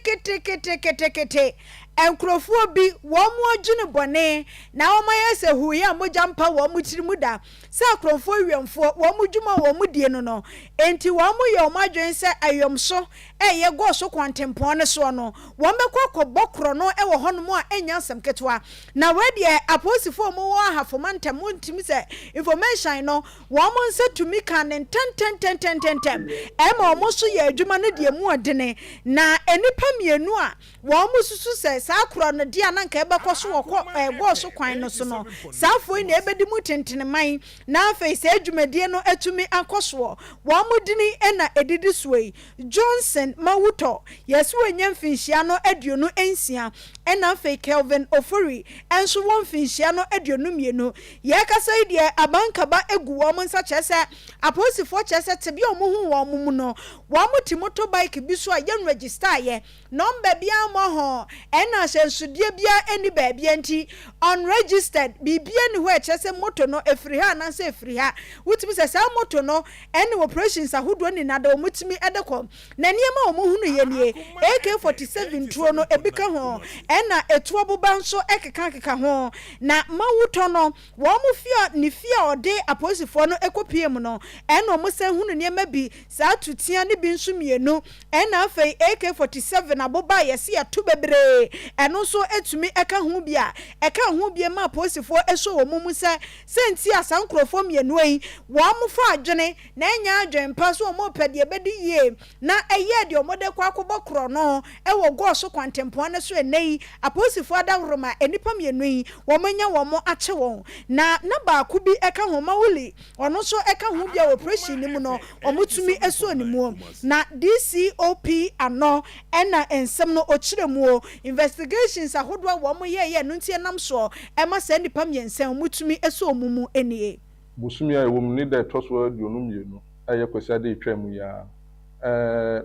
keteketeketekete. Nkurɔfoɔ bi, wɔn adwene bɔne, na wɔayɛ sɛ huuyɛ a mogya mpa wɔn tiri mu da, sɛ akorɔmfoɔ awiɛmfoɔ, wɔn dwuma a wɔdie no no nti, wɔyɛ wɔn adwene sɛ ayɔmso reyɛ gɔɔ so kwantempɔn no soɔ no, wɔbɛkɔ akɔbɔ korɔno wɔ hɔnom a ɛnyɛ asɛm ketewa. Na wei deɛ apolisifoɔ a wɔwɔ Ahafo mantam ntumi sɛ information no, wɔn nsa tumi ka no ntɛntɛntɛntɛntɛm ma wɔn nso yɛ adwuma no deɛ mu ɔdene. Na nnipa mmienu a Wɔsusu sɛ saa korɔ no deɛ a na anka ɛbɛkɔ so wɔ kɔ ɛɛ Gɔɔ kwan no so no, saa afoɔ yi na ɛbɛdi mu tenteneman na afei saa dwumadie no atumi akɔ soɔ. Wɔn dini na ɛdidi soɔ yi, Johnson Mawutɔ, yɛse wanya mfinhyia no 26, ɛna afei Kelvin Ofori nso wɔ mfinhyia no 22. Yɛrekasa yi deɛ abankaba gu wɔn nsa kyerɛ sɛ apolisifoɔ kyerɛ sɛ tebea a wɔhuu wɔn mu no, wɔte motorbike bi so a yɛnregistaeɛ. Nɔmba biara mmɔ ho, ɛna ahyɛnsodeɛ biara nni baabiara nti, unregistered, biribiara nni hɔ a ɛkyerɛ sɛ moto no ɛfiri ha anaasɛ ɛfiri ha. Wotumi sɛ saa moto no ɛne operations ahodoɔ nyinaa da wɔtumi de kɔ. Na nneɛma a wɔhunuiɛ nie, AK-47 tuo no ebi ka ho, ɛna etuo boba nso kekakeka ho. Na Mawutɔ no, Wɔn fie a ne fie a ɔde apolisifoɔ no kɔpuee mu no, ɛna wɔsan hunu nneɛma bi, saa tutea no bi nso mmienu, ɛna afei AK-47 aboba a yɛse yɛto bebree, ɛno nso tumi ka ho bi a ɛka ho bie ma apolisifoɔ sɔ wɔn mu sɛ, sɛ nti a saa nkorɔfoɔ mmienua yi wɔn fa adwene na ɛnyɛ adwene pa sɛ wɔn repɛ deɛ ɛbɛdi yie na ɛyɛɛ deɛ wɔde kɔ akɔbɔ korɔno wɔ Gɔɔ so kwantempɔn no so. Ɛnnɛ yi, apolisifoɔ adaworoma nnipa mmienu yi, wɔanya wɔn akye wɔn, na na baako bi ka ho, Mawuli, ɔno nso ka ho bi a oprehyɛn no mu no, wɔtumi sɔɔ ne mu. Na DCOP ano na nsɛm no ɔkyerɛ muo. Investigations ahodoɔ a wɔyɛeɛ ɛno nti ɛnam soɔ ma saa nnipa mmiɛnsa yi wɔtumi sɔɔ wɔn mu nie. Bosome a ɛwɔ mu ne da a ɛtɔ so 22 a ɛyɛ Kwasiada a ɛtwaa mu yi ara,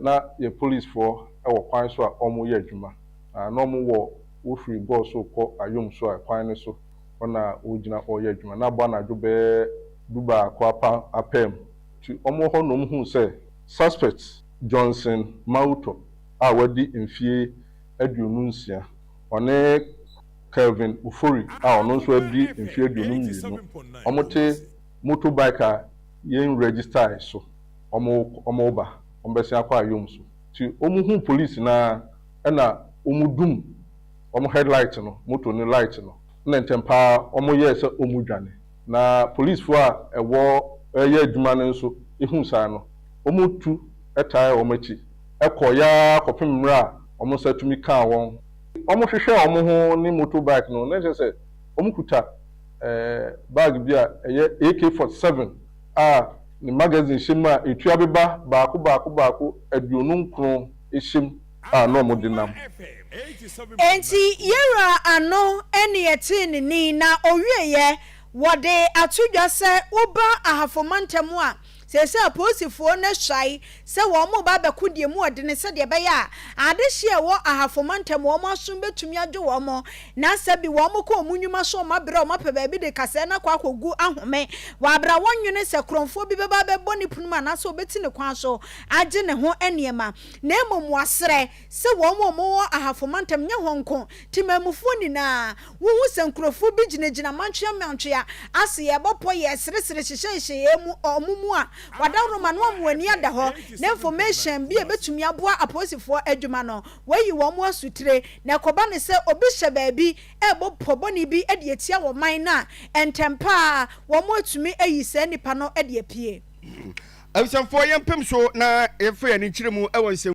na yɛ polisfoɔ wɔ kwan so a wɔreyɛ adwuma. Na wɔwɔ wofiri Gɔɔ so rekɔ Ayom so a kwan no so hɔ na wɔgyina wɔreyɛ adwuma. Na abɔ anadwo bɛyɛ dubaako apa apaa mu. Nti wɔwɔ hɔ na wɔhuu sɛ suspect Johnson Mawutɔ a wadi mfie 26, ɔne Kelvin Ofori a ɔno nso adi mfeɛ 22, wɔte motor bike a yɛn registae so, wɔreba, wɔbɛsen akɔ Ayom so. Nti wɔhuu police no ara ɛna wɔdum wɔn headlight no, motor no light no, ɛna ntɛm pa ara wɔyɛɛ sɛ wɔredwane. Na policefoɔ a ɛwɔ reyɛ adwuma no nso huu saa no, wɔtu tae wɔn akyi kɔeɛ ara kɔpem mmerɛ a wɔn nsa tumi kaa wɔn. Wɔhwehwɛɛ wɔn ho ne motor bike no, na kyerɛ sɛ wɔkuta bag bi a ɛyɛ AK-47 a ne magazine hyɛ mu a etua beba baako baako baako 29 hyɛ mu a na wɔde nam. Enti yɛwura ano ne yɛtee ne ni, na ɔwieeɛ, wɔde ato dwa sɛ woba Ahafo mantam a, Seesei apolisifoɔ no asuae sɛ wɔreba abɛko deɛ mu ɔdene sɛdeɛ ɛbɛyɛ a adehyeɛ a ɛwɔ Ahafo mantam wɔn asom bɛtumi adwo wɔn na sɛ bi wɔn kɔ wɔn nnwuma so wɔn abrɛ wɔn apɛ baabi de kasɛɛ no akɔ akɔgu ahome wɔ abrɛ a wɔnnwene sɛ korɔmfoɔ bi bɛba abɛbɔ ne pono mu anaasɛ ɔbɛti ne kwan so agye ne ho nneɛma na mmom wɔasrɛ sɛ wɔn a wɔwɔ Ahafo mantam nyɛ hɔ nko, temanmufoɔ nyinaa, wohu sɛ nkurɔfoɔ bi gyinagyina mantwea mantwea ase yɛrebɔ pɔ, yɛreseresere hyehyɛhyehyɛ yɛn mu, wɔn mu a, wɔadaworo ma no ama wɔn ani ada hɔ, na information bi a ɛbɛtumi aboa apolisifoɔ adwuma no, wɔayi wɔn asotire, na ɛkɔba no sɛ obi hyɛ baabi rebɔ pɔ bɔne bi de atia ɔman no a, ntɛmpa ara wɔatumi ayi saa nipa no de apue. Abusuafoɔ yɛmpem so na yɛmfa yɛn ani nkyerɛ mu wɔ nsɛm.